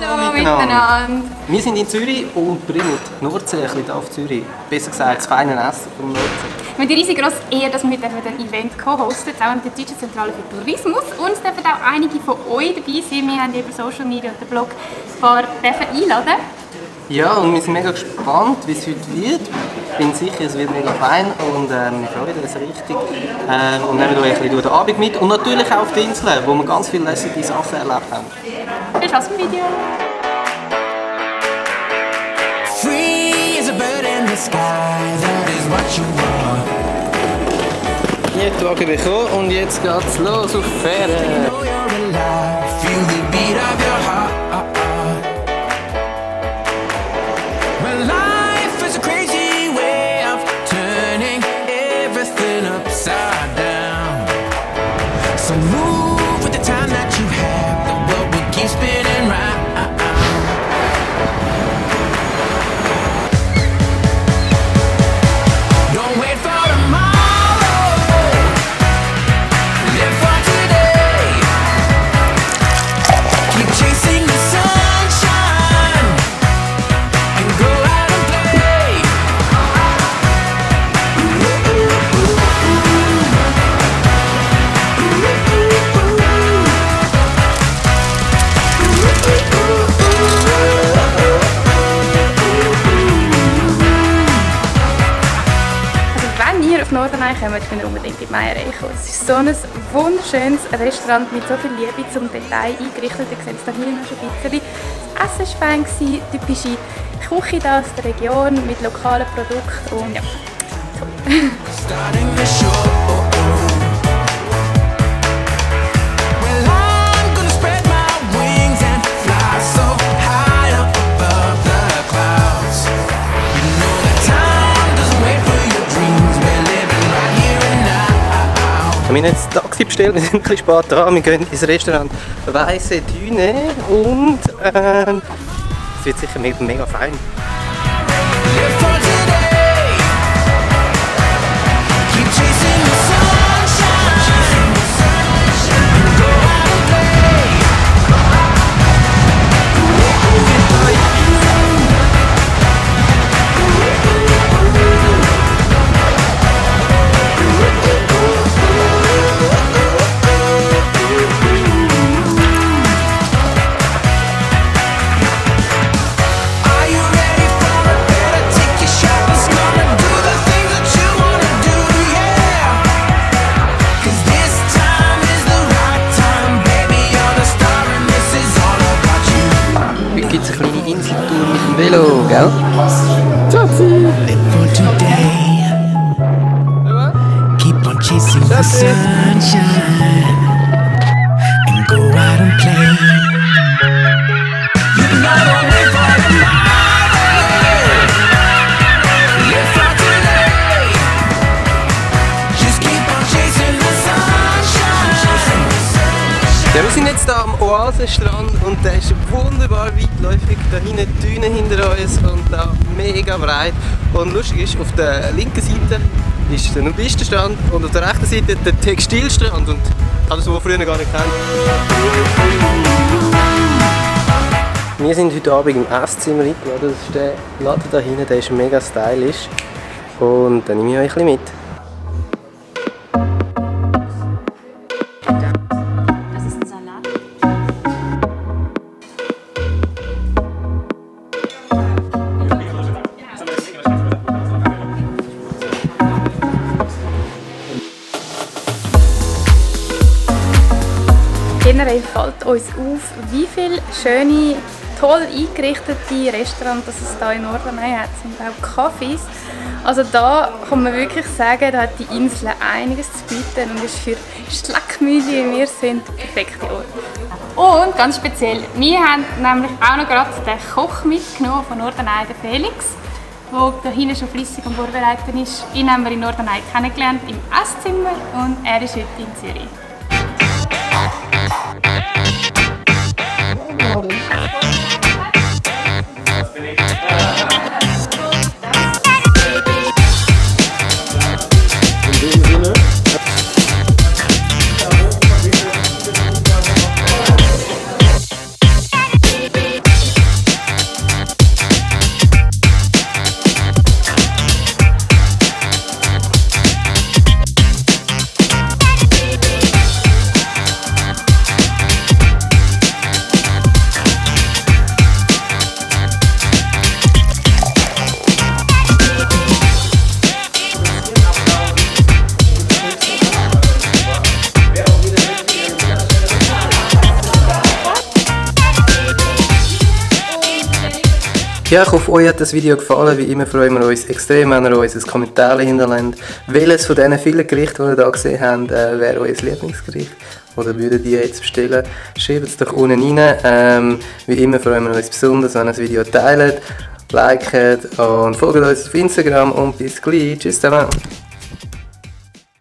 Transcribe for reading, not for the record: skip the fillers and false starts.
Hallo miteinander. Wir sind in Zürich und bringen die Nordsee ein bisschen hier auf Zürich. Besser gesagt, das feine Essen vom Nordsee. Wir haben die riesige grosse Ehre, dass wir ein Event co-hosten, auch an der Deutschen Zentrale für Tourismus. Und es dürfen auch einige von euch dabei sein. Wir haben über Social Media und den Blog ein paar einladen. Ja, und wir sind mega gespannt, wie es heute wird. Ich bin sicher, es wird mega fein und wir freuen uns richtig. Und nehmen euch ein bisschen durch den Abend mit. Und natürlich auch auf die Inseln, wo wir ganz viele lässige Sachen erlebt haben. Viel Spaß im Video! Free as a bird in the sky, that is what you want. Jetzt Wagen bekommen und jetzt geht's los auf Fähre. Know you're alive, feel the beat of your heart. Well, life is a crazy way of turning everything upside down. So move with the time that you have, the world will keep spinning round. Don't wait for tomorrow, live for today. Keep chasing the sunshine and go out and play. Wenn ihr auf Norderney kommt, könnt ihr unbedingt in die Meierei kommen. Es ist so ein wunderschönes Restaurant mit so viel Liebe zum Detail eingerichtet. Ihr seht es hier hinten schon ein bisschen. Das Essen war fein, typische Küche hier aus der Region mit lokalen Produkten und ja, Starting the show. Well, I'm gonna spread my wings and fly so high up above the clouds. You know that time doesn't wait for your dreams. We're living right here and now. Wir haben jetzt ein Taxi bestellt, wir sind ein bisschen spät dran. Wir gehen ins Restaurant Weiße Düne und es wird sicher mega fein. Live for today. Keep chasing the sunshine. Go out and play. Are you ready for a better? Take your shot. Let's gonna do the things that you wanna do, yeah. 'Cause this time is the right time, baby. You're the star and this is all about you. Heute gibt es eine kleine Inseltour mit dem Velo, gell? Live for today. Keep on chasing the sunshine and go out and play. You know don't wait for tomorrow. Live for today. Just keep on chasing the sunshine. Ja, wir sind jetzt hier am Oasenstrand und der ist wunderbar weitläufig. Da hinten die Düne hinter uns und da mega breit. Und lustig ist, auf der linken Seite ist der Nudistenstrand und auf der rechten Seite der Textilstrand. Und ich habe das so früher gar nicht kennt. Wir sind heute Abend im Esszimmer eingeladen. Das ist der Laden da hinten, der ist mega stylisch. Und dann nehme ich euch ein bisschen mit. das ist ein Salat. Generell fällt uns auf, wie viele schöne, toll eingerichtete Restaurants es hier in Norderney hat. Es sind auch Cafés. Also da kann man wirklich sagen, da hat die Insel einiges zu bieten und ist für Schleckmühle, wie wir sind, der perfekte Ort. Und ganz speziell, wir haben nämlich auch noch gerade den Koch mitgenommen von Norderney, den Felix, der da hinten schon fleissig am Vorbereiten ist. Ihn haben wir in Norderney kennengelernt im Esszimmer und er ist heute in Zürich. Ja, ich hoffe, euch hat das Video gefallen. Wie immer freuen wir uns extrem, wenn ihr uns ein Kommentar hinterlasst. Welches von diesen vielen Gerichten, die ihr hier gesehen habt, wäre euer Lieblingsgericht? Oder würdet ihr jetzt bestellen? Schreibt es doch unten rein. Wie immer freuen wir uns besonders, wenn ihr das Video teilt, liket und folgt uns auf Instagram und bis gleich. Tschüss zusammen.